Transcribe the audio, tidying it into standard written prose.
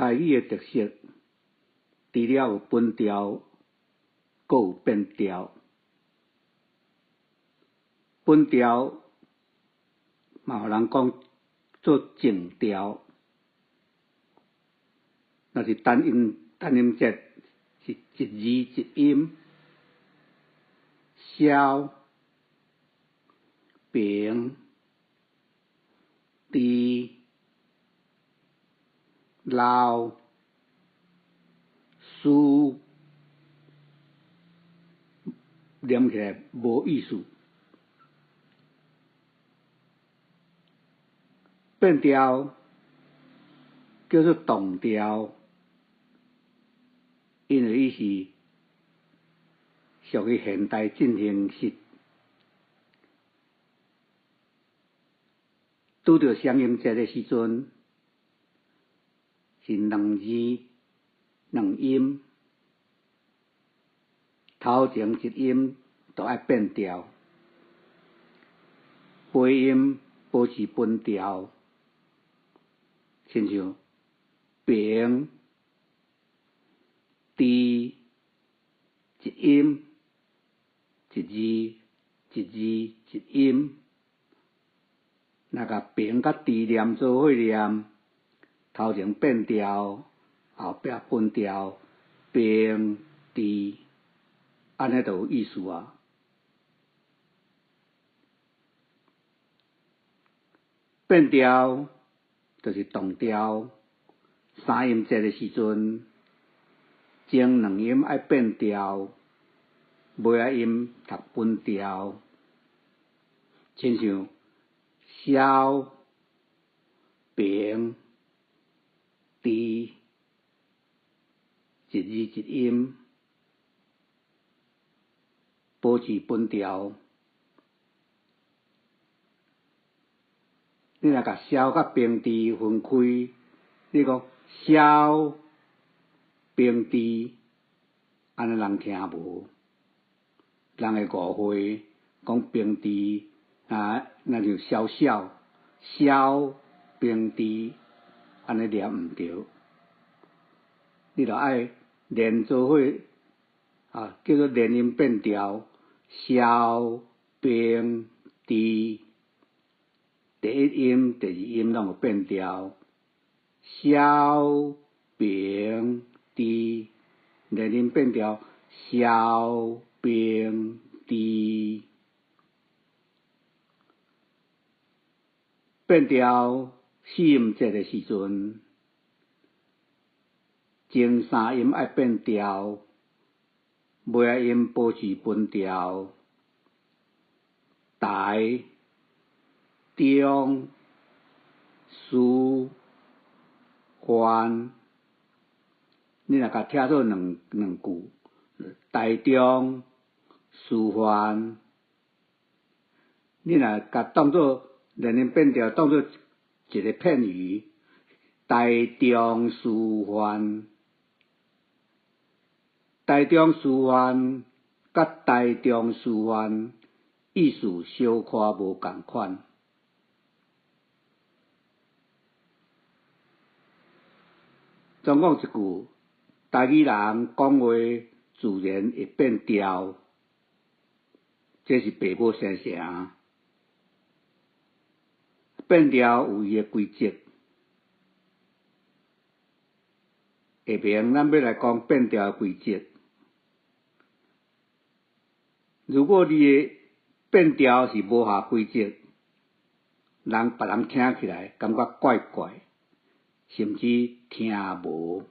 台語的特色，除了有分調，閣有變調。分調嘛，予人講做正調，若是單音單音節是一字一音，痟、平、豬、老、師，唸起來無意思。變調叫做動調，因為伊是屬於現代進行式。拄著雙音節的時陣，是兩字兩音，頭前一音就愛變調，尾音保持分調，親像平、豬、一音、一字、一字、一音，若共平佮豬連做伙念，頭前變調，後壁分調，平、豬，按呢就有意思啊。變調就是動調，三音節的時陣，前兩音愛變調，尾仔音讀分調，親像痟、平、豬，一字一音，保持分調。你若共痟佮平豬分開，你講痟平豬，按呢人聽無，人會誤會，講平豬啊，若像痟痟痟平豬，按呢念毋著。你著愛連做伙啊，叫做連音變調，痟平豬。第一音、第二音攏有變調，痟平豬，連音變調，痟平豬，變調四音節的時陣，前三音愛變調，尾仔音保持分調，台。中、師、範，你若共拆做兩兩句，台中師範，你若共當做連音變調，當做一个片語，台中師範，台中師範佮台中師範意思小可無仝款。總講一句，台語人講話自然會變調，這是爸母生成。變調有伊的規則。下面咱欲來講變調的規則。如果你的變調是無合規則，人別人聽起來感覺怪怪，甚至聽無。